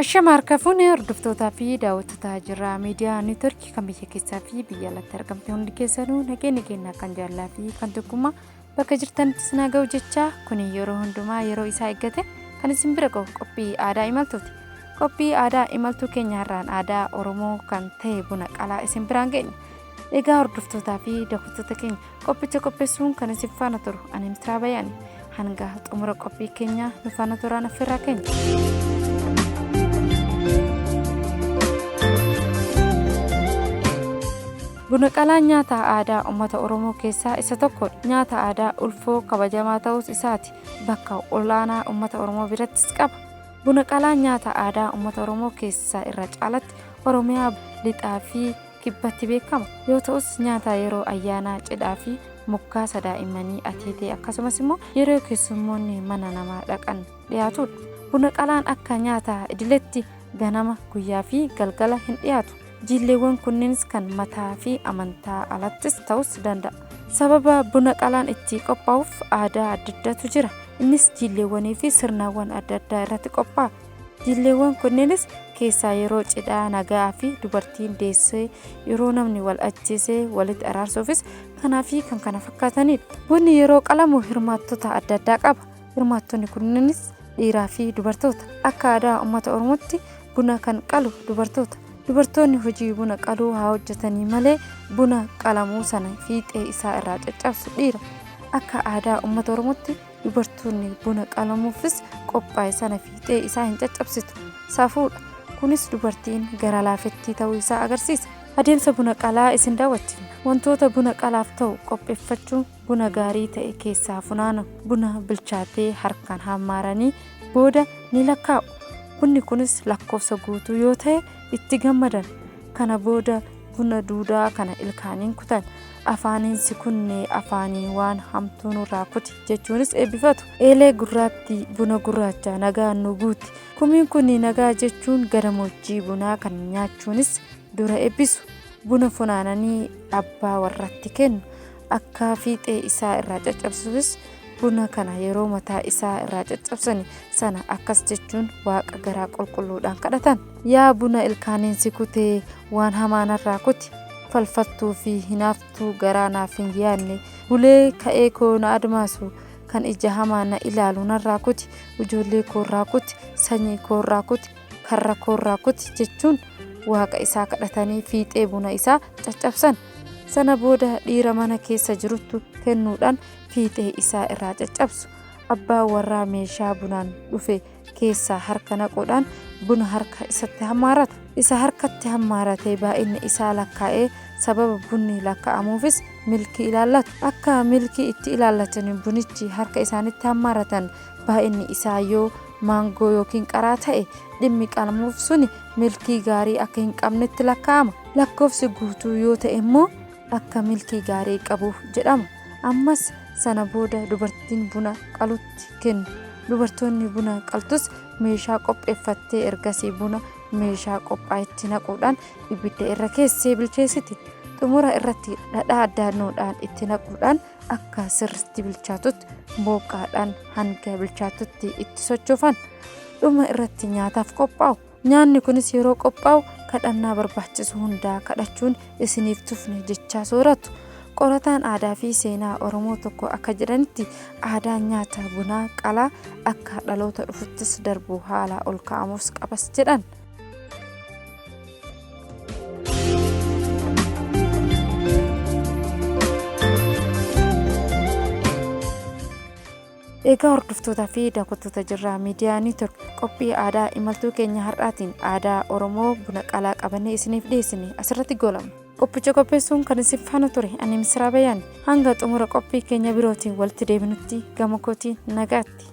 Ashama harka fuune hordoftootaa fi daawwattootaa jirraa miidiyaa neetworkii kan biyya keessaa fi biyya alatti argamte hundi keessanuu nageenya keenya kan jaallaa fi kan tokkummaa bakka jirtanitti isin haa ga'u jechaa kun yeroo hundumaa yeroo isaa eeggate kan isin bira ga'u qophii aadaa imaltuuti. Qophii aadaa imaltuu keenya har'aan aadaa Oromoo kan ta'e buna qalaa isin biraan geenya. Egaa hordoftootaa fi daawwattoota keenya qophicha qopheessuun kan isin faana turu ani Misraa Bayaani. Hanga xumura qophii keenyaa nu faana turaan affeerraa keenya. Buna qalaan nyaata aadaa uummata Oromoo keessaa isa tokkodha. Nyaata aadaa ulfoo kabajamaa ta'uus isaati. Bakka olaanaa uummata Oromoo birattis qaba. Buna qalaan nyaata aadaa uummata Oromoo keessaa irra caalatti Oromiyaa lixaa fi kibbatti beekama. Yoo ta'us nyaata yeroo ayyaanaa, cidhaa fi moggaasa daa'immanii ateetee akkasumas immoo yeroo keessummoonni mana namaa dhaqan dhiyaatudha. Buna qalaan akka nyaata idileetti ganama, guyyaa fi galgala hin dhiyaatu. Jiilleewwan kunneenis kan mataa fi amantaa alattis ta'us danda'a. Sababa buna qalaan itti qophaa'uuf aadaa adda addaatu jira. Innis jiilleewwanii fi sirnawwan adda addaa irratti qophaa'a. Jiilleewwan kunneenis keessaa yeroo cidhaa nagaa fi dubartiin deessee yeroo namni wal ajjeesee walitti araarsuufis kanaa fi kan kana fakkaatanidha. Bunni yeroo qalamu hirmaattota adda addaa qaba. Hirmaattonni kunneenis dhiiraa fi dubartoota. Akka aadaa uummata Oromootti buna kan qalu dubartoota. Dubartoonni hojii buna qaluu haa hojjetanii malee buna qalamuu sana fiixee isaa irraa caccabsu dhiira. Akka aadaa uummata Oromootti dubartoonni buna qalamuufis qophaa'e sana fiixee isaa hin caccabsitu. Safuudha. Kunis dubartiin gara laafettii ta'uu isaa agarsiisa. Adeemsa buna qalaa isin daawwachiifna. Wantoota buna qalaaf ta'u qopheeffachuun buna gaarii ta'e keessaa funaanu. Buna bilchaatee harkaan hammaaranii booda ni lakkaa'u. Bunni kunis lakkoofsa guutuu yoo ta'e itti gammadan. Kana booda buna duudaa kana ilkaaniin kutan. Afaaniin si kunne afaanii waan hamtuu nurraa kuti jechuunis eebbifatu. Eelee gurraatti buna gurraacha nagaan nu guuti. Kumiin kun nagaa jechuun gadamoojjii bunaa kan nyaachuunis dura eebbisu. Buna funaananii abbaa warraatti kennu. Akka fiixee isaa irraa caccabsuufis buna kana yeroo mataa isaa irraa caccabsani sana akkas jechuun waaqa garaa qulqulluudhaan kadhatan. Yaa buna ilkaaniin si kutee waan hamaa narraa kuti. Falfattuu fi hinaaftuu garaa naaf hin yaadne bulee ka'ee koo na admaasu kan ija hamaa na ilaalu narraa kuti ijoollee koorraa kuti sanyii koorraa kuti karra koorraa kuti jechuun waaqa isaa kadhatanii fiixee buna isaa caccabsan. Sana booda dhiira mana keessa jiruttu kennuudhaan fiixee isaa irraa caccabsu. Abbaan warraa meeshaa bunaan dhufe keessaa harka naquudhaan buna harka isatti hammaarata. Isa harkatti hammaaratee baay'inni isaa lakkaa'ee sababa bunni lakkaa'amuufis milkii ilaallatu. Akka milkii itti ilaallataniin bunichi harka isaanitti hammaaratan baay'inni isaa yoo maangoo yookiin qaraa ta'e dhimmi qalamuuf suni milkii gaarii akka hin qabnetti lakkaa'ama. Lakkoofsi guutuu yoo ta'e immoo akka milkii gaarii qabu jedhama. Ammas sana booda dubartiin buna qalutti kennu. Dubartoonni buna qaltus meeshaa qopheeffattee ergasii buna meeshaa qophaa'etti naquudhaan ibidda irra keessee bilcheessiti. Xumura irratti dhadhaa addaannoodhaan itti naquudhaan akka sirriitti bilchaatutti mooqaadhaan hanga bilchaatutti itti sochoofan. Dhuma irratti nyaataaf qophaa'u. Nyaanni kunis yeroo qophaa'u kadhannaa barbaachisu hundaa kadhachuun isiniif tufne jechaa sooratu. Qorataan aadaa fi seenaa Oromoo tokko akka jedhanitti aadaan nyaata bunaa qalaa akka dhaloota dhufuttis darbu haala ol kaa'amuus qabas jedhan. Egaa hordoftootaa fi daawwattoota jirraa miidiyaa neetwork qophii aadaa imaltuu keenya har'aatiin aadaa Oromoo buna qalaa qabannee isiniif dhiyeessine asirratti goolabna. Qophicha qopheessuun kan isin faana ture ani Misiraa Bayaan hanga xumura qophii keenya birootiin walitti deebinutti gama kootiin nagaatti.